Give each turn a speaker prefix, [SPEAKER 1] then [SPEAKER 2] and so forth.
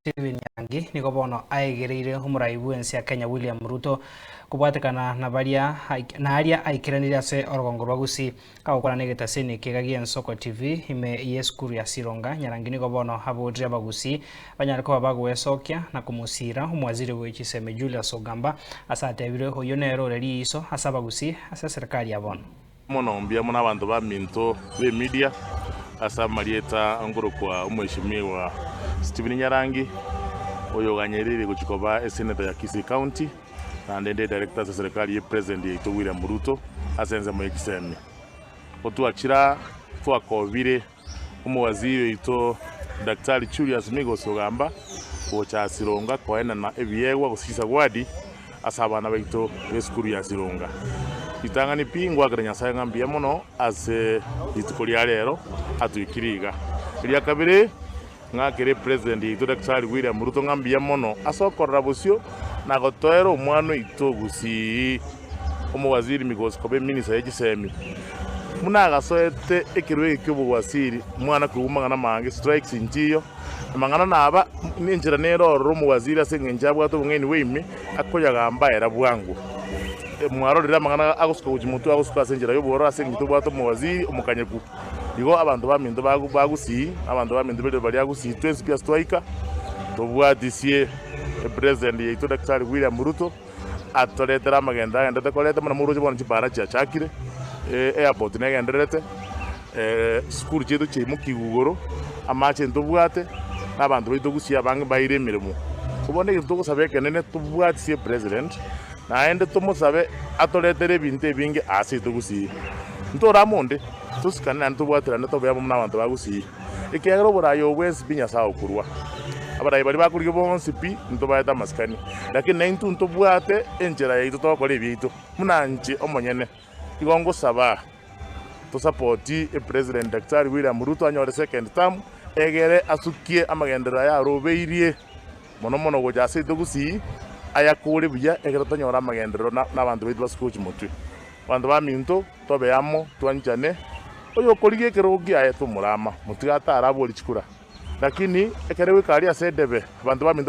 [SPEAKER 1] Stephen Nyangi nigo bono aegereire omorai bw'ense ya Kenya William Ruto kobwatekana na baria na aria aikeranire ase orogongo rwa Gusii agokwana na egetaseni ekiga gi'Ensoko TV ime y'esukuru ya Sironga. Nyarangi nigo bono aborire abagusii banyare koba bagoesokia na komosiira omowaziri bwe chisemi Julius Ogamba ase atebire oyio nere ore riiso ase abagusii ase eserekari ya bono.
[SPEAKER 2] Mono mbuya mono abanto baminto b'emedia ase amarieta nkorokwa Omweshimiwa Stephen Nyarangi, oyoganyereire gochia koba esenator ya Kisii County, naende inde director ase eserekari ye president yaito William Ruto ase ensemo ye chisemi. Gotwachira twakobire Omowaziri oito Daktari Julius Migos Ogamba gocha Sironga koenana ebiegwa gose chisagwadi ase abana baito b'esukuru ya Sironga. Ritang'ani pi ngoakera Nyasae ng'a mbuya mono ase rituko ria rero atoikire iga. Eria kabere ng'akere President yaito Daktari William Ruto ng'a mbuya mono ase okorora bosio na gotoera omwana oito gusii. Omowaziri Migos koba eminisa ye chisemi, buna agasoete ekerua eke ki'obowaziri, mwana koigwa mang'ana amange, strikes nchiyo, amang'ana naba nenchera nere ororo omowaziri ase engencho abwate obong'aini bwa ime akoyagamba era bwango. Mwarorire amang'ana agosuka gochia motwe agosuka ase enchera y'obwororo ase engencho tobwate omowaziri omokanyeku. Igo abanto baminto ba Gusii, abanto baminto b'eriroba ria Gusii twensi pi ase twaika, tobwatisie epresident yaito Daktari William Ruto, Atoretere amagenderero agenderete koreta buna moroche bono chipara chiachakire, airport negendererete, chisukuru chiaito chiaimokiigwe igoro, amache ntobwate, na abanto baito gusii abange mbaeire emeremo. So bono egento togosaba ekenene tobwatisie president, naende tomosabe atoretere ebinto ebinge ase aito gusii. Ntorame onde, tosikane naende tobwaterane tobe amo buna abanto ba gusii. Ekiagera oboraai obo bwensi pi Nyasae okorua. Abarai baria bakorigia bonsi pi ntobaete amasikani, lakini naintwe ntobwate enchera yaito togokora ebiaito, buna inche omonyene igo ngosaba tosapoti epresident Daktari William Ruto anyore second term egere asukie amagenderero aya arobeirie mono mono gocha ase aito gusii ayakore buya ekero tonyore amagenderero na abanto baito basuke gochia motwe. Abanto baminto tobe amo twanchane, oyokorigia ekerogo kiaye tomorama, motige atare abori chikura. Lakini ekero goika aria ase edebe, abanto baminto.